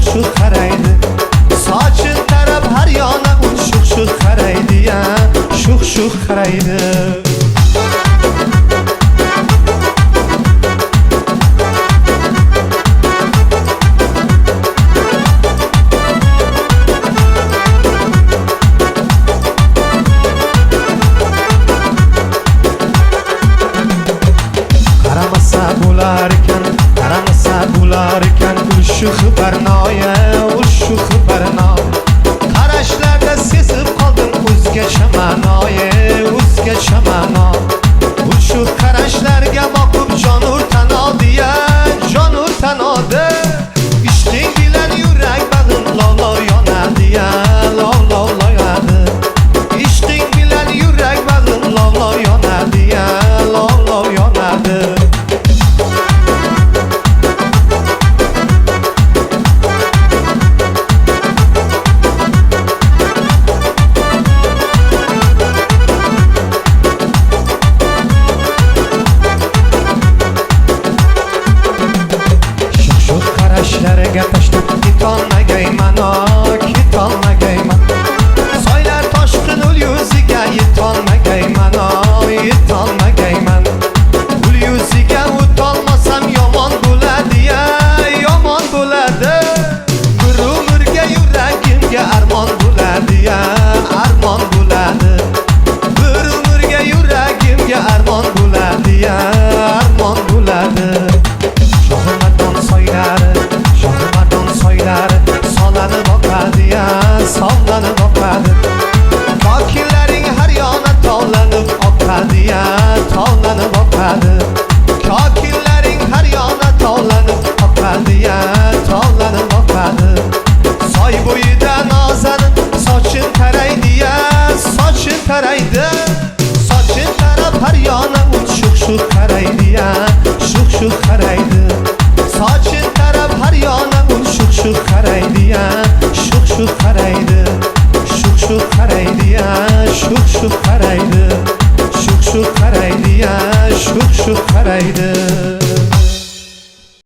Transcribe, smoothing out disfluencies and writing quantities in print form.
shuh-shuh qaraydi. Sochin tarab har yona ul shuh-shuh qaraydi ya, shuh-shuh qaraydi. Qaramasa bo'lar ekan, qaramasa bo'lar ekan, ul shuh barnoya, ul shuh barno. Qarashlarda sezib qoldim o'zgacha ma'noye, o'zgacha ma'no. Ul shuh qarashlarga boqib jon o'rtanodi ya, jon o'rtanodi. Ishqing bilan yurak bag'rim lov-lov yonadi ya, lov-lov yonadi. Ishqing bilan yurak bag'rim lov-lov yonadi ya, lov-lov yonadi. Shuh qarashlariga tashlab ketolmagayman, ketolmagayman. Soylar toshqin ul yuziga yetolmagayman, yetolmagayman. Ul yuziga o'tolmasam yomon bo'ladi ya, yomon bo'ladi. Bir umrga yuragimga armon bo'ladi ya, armon bo'ladi. Bir umrga yuragimga armon bo'ladi ya, armon bo'ladi. Shohimardon soylari, Shohimardon soylari solanib oqadi ya, solanib oqadi. Kokillaring har yona tovlanib oqadi ya, tovlanib oqadi. Kokillaring har yona tovlanib oqadi ya, tovlanib oqadi. Soy bo'yida nozanin sochin taraydi ya, sochin taraydi. Sochin tarab har yona ul shuh-shuh qaraydi ya, shuh-shuh qaraydi. Sochin tarab har yona ul shuh-shuh qaraydi ya, shuh-shuh qaraydi. Shuh-shuh qaraydi ya, shuh-shuh qaraydi. Shuh-shuh qaraydi ya, shuh-shuh qaraydi.